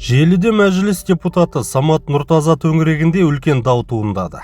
Желіде Мәжіліс депутаты Самат Нұртаза төңірегінде үлкен дау туындады.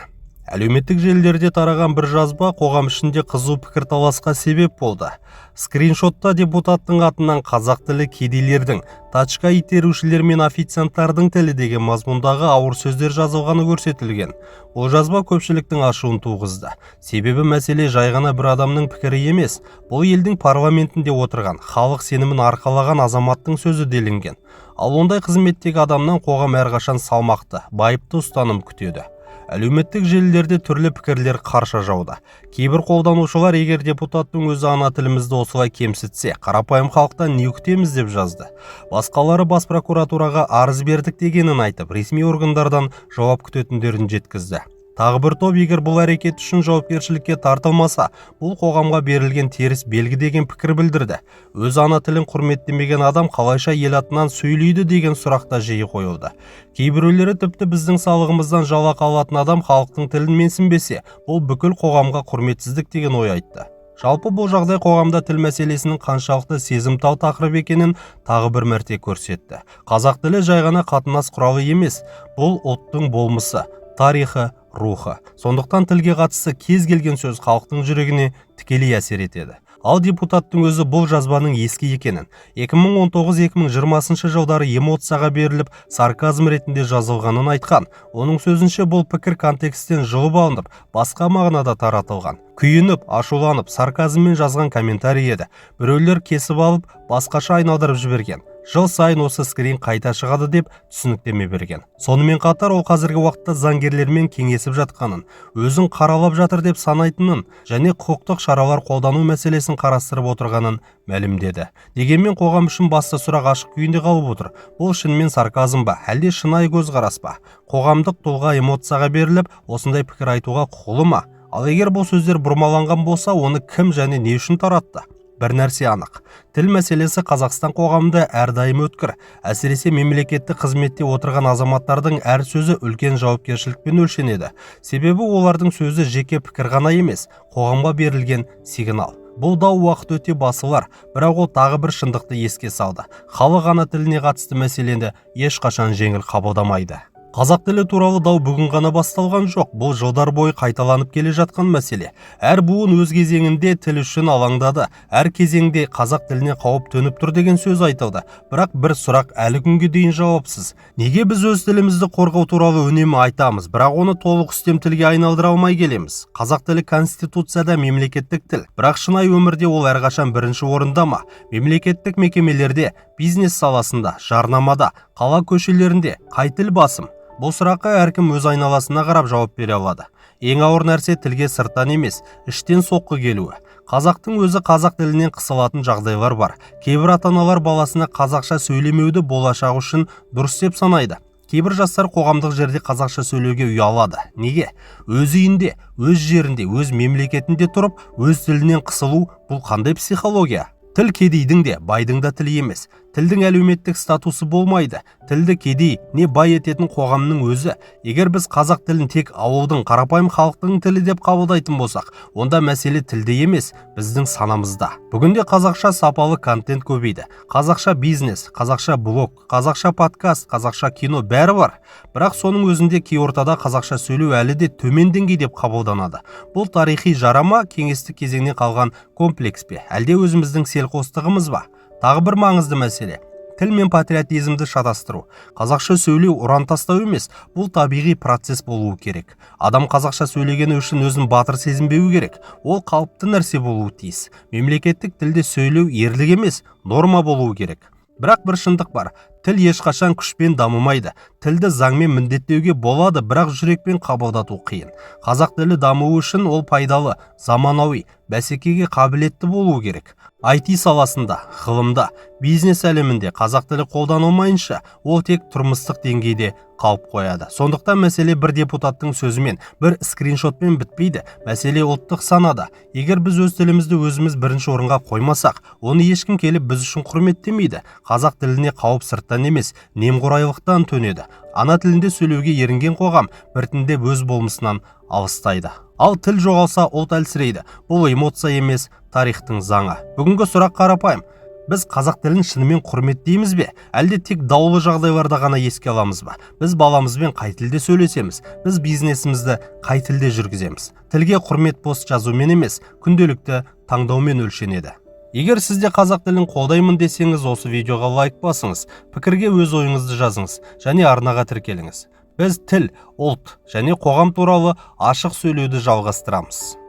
Әлеуметтік желілерде тараған бір жазба қоғам ішінде қызу пікірталасқа себеп болды. Скриншотта депутаттың атынан «Қазақ тілі кедейлердің, тачка итерушілер мен официанттардың тілі» деген мазмұндағы ауыр сөздер жазылғаны көрсетілген. Бұл жазба көпшіліктің ашуын туғызды. Себебі мәселе жай ғана бір адамның пікірі емес, бұл елдің парламентінде отырған, халық сенімін арқалаған азаматтың сөзі делінген. Ал ондай қызметтегі адамнан қоғам әрқашан салмақты, байыпты ұстаным күтеді. Әлеуметтік желілерде түрлі пікірлер қарша жауды. Кейбір қолданушылар «Егер депутаттың өзі ана тілімізді осылай кемсітсе, қарапайым халықтан не күтеміз?» деп жазды. Басқалары бас прокуратураға арыз бердік дегенін айтып, ресми органдардан жауап күтетіндерін жеткізді. Тағы бір топ «Егер бұл әрекет үшін жауапкершілікке тартылмаса, бұл қоғамға берілген теріс белгі» деген пікір білдірді. «Өз ана тілін құрметтемеген адам қалайша ел атынан сөйлейді?» деген сұрақ та жиі қойылды. Кейбіреулері тіпті «Біздің салығымыздан жалақы алатын адам халықтың тілін менсінбесе, бұл бүкіл қоғамға құрметсіздік» деген ой айтты. Жалпы, бұл жағдай қоғамда тіл мәселесінің қаншалықты сезімтал тақырып екенін тағы бір мәрте көрсетті. Қазақ тілі жай ғана қатынас құралы емес, бұл ұлттың болмысы, тарихы, рухы. Сондықтан тілге қатысты кез келген сөз халықтың жүрегіне тікелей әсер етеді. Ал депутаттың өзі бұл жазбаның ескі екенін, 2019-2020 жылдары эмоцияға беріліп, сарказм ретінде жазылғанын айтқан. Оның сөзінше, бұл пікір контексттен жұлып алынып, басқа мағынада таратылған. «Күйініп, ашуланып, сарказммен жазған комментарий еді. Біреулер кесіп алып, басқаша айналдырып жіберген. Жыл сайын осы скрин қайта шығады», – деп түсініктеме берген. Сонымен қатар ол қазіргі уақытта заңгерлермен кеңесіп жатқанын, өзін қаралап жатыр деп санайтынын және құқықтық шаралар қолдану мәселесін қарастырып отырғанын мәлімдеді. Дегенмен қоғам үшін басты сұрақ ашық күйінде қалып отыр: бұл шынымен сарказм ба, әлде шынайы көзқарас па? Қоғамдық тұлға эмоцияға беріліп, осындай пікір айтуға құқылы ма? Ал егер бұл сөздер бұрмаланған болса, оны кім және не үшін таратты? Бір нәрсе анық: тіл мәселесі Қазақстан қоғамында әрдайым өткір. Әсіресе мемлекеттік қызметте отырған азаматтардың әр сөзі үлкен жауапкершілікпен өлшенеді. Себебі олардың сөзі жеке пікір ғана емес, қоғамға берілген сигнал. Бұл дау уақыт өте басылар, бірақ ол тағы бір шындықты еске салды: халық ана тіліне қатысты мәселені ешқашан жеңіл қабылдамайды. Қазақ тілі туралы дау бүгін ғана басталған жоқ, бұл жылдар бойы қайталанып келе жатқан мәселе. Әр буын өз кезеңінде тіл үшін алаңдады, әр кезеңде қазақ тіліне қауіп төніп тұр деген сөз айтылды. Бірақ бір сұрақ әлі күнге дейін жауапсыз: неге біз өз тілімізді қорғау туралы үнемі айтамыз, бірақ оны толық үстем тілге айналдыра алмай келеміз? Қазақ тілі Конституцияда мемлекеттік тіл, бірақ шынайы өмірде ол әрқашан бірінші орында ма? Мемлекеттік мекемелерде, бизнес саласында, жарнамада, қала көшелерінде қай тіл басым? Бұл сұраққа әркім өз айналасына қарап жауап бере алады. Ең ауыр нәрсе – тілге сырттан емес, іштен соққы келуі. Қазақтың өзі қазақ тілінен қысылатын жағдайлар бар. Кейбір ата аналар баласына қазақша сөйлемеуді болашағы үшін дұрыс деп санайды. Кейбір жастар қоғамдық жерде қазақша сөйлеуге ұялады. Неге? Өз үйінде, өз жерінде, өз мемлекетінде тұрып, өз тілінен қысылу – бұл қандай психология? Тіл кедейдің де, байдың да тілі емес. Тілдің әлеуметтік статусы болмайды. Тілді кедей не бай ететін қоғамның өзі. Егер біз қазақ тілін тек ауылдың, қарапайым халықтың тілі деп қабылдайтын болсақ, онда мәселе тілде емес, біздің санамызда. Бүгінде қазақша сапалы контент көбейді: қазақша бизнес, қазақша блог, қазақша подкаст, қазақша кино, бәрі бар. Бірақ соның өзінде кей ортада қазақша сөйлеу әлі де төмен деңгей деп қабылданады. Бұл тарихи жара ма, кеңестік кезеңнен қалған комплекс пе, әлде өзіміздің селқостығымыз ба? Тағы бір маңызды мәселе – тіл мен патриотизмді шатастыру. Қазақша сөйлеу ұран тастау емес, бұл табиғи процесс болуы керек. Адам қазақша сөйлегені үшін өзін батыр сезінбеуі керек, ол қалыпты нәрсе болуы тиіс. Мемлекеттік тілде сөйлеу ерлік емес, норма болуы керек. Бірақ бір шындық бар: тіл ешқашан күшпен дамымайды. Тілді заңмен міндеттеуге болады, бірақ жүрекпен қабылдату қиын. Қазақ тілі дамуы үшін ол пайдалы, заманауи, бәсекеге қабілетті болуы керек. IT саласында, ғылымда, бизнес әлемінде қазақ тілі қолданылмайынша, ол тек тұрмыстық деңгейде қалып қояды. Сондықтан мәселе бір депутаттың сөзімен, бір скриншотпен бітпейді. Мәселе ұлттық санада. Егер біз өз тілімізді өзіміз бірінші орынға қоймасақ, оны ешкім келіп біз үшін құрметтемейді. Қазақ тіліне қауіп сырттан емес, немқұрайлықтан төнеді. Ана тілінде сөйлеуге ерінген қоғам біртіндеп өз болмысынан алыстайды. Ал тіл жоғалса, ұлт әлсірейді. Бұл эмоция емес, тарихтың заңы. Бүгінгі сұрақ қарапайым: Біз қазақ тілін шынымен құрметтейміз бе, әлде тек даулы жағдайларда ғана еске аламыз ба? Біз баламызбен қай тілде сөйлесеміз? Біз бизнесімізді қай тілде жүргіземіз? Тілге құрмет пост жазумен емес, күнделікті таңдаумен өлшенеді. Егер сіз де қазақ тілін қолдаймын десеңіз, осы видеоға лайк басыңыз, пікірге өз ойыңызды жазыңыз және арнаға тіркеліңіз. Біз тіл, ұлт және қоғам туралы ашық сөйлеуді жалғастырамыз.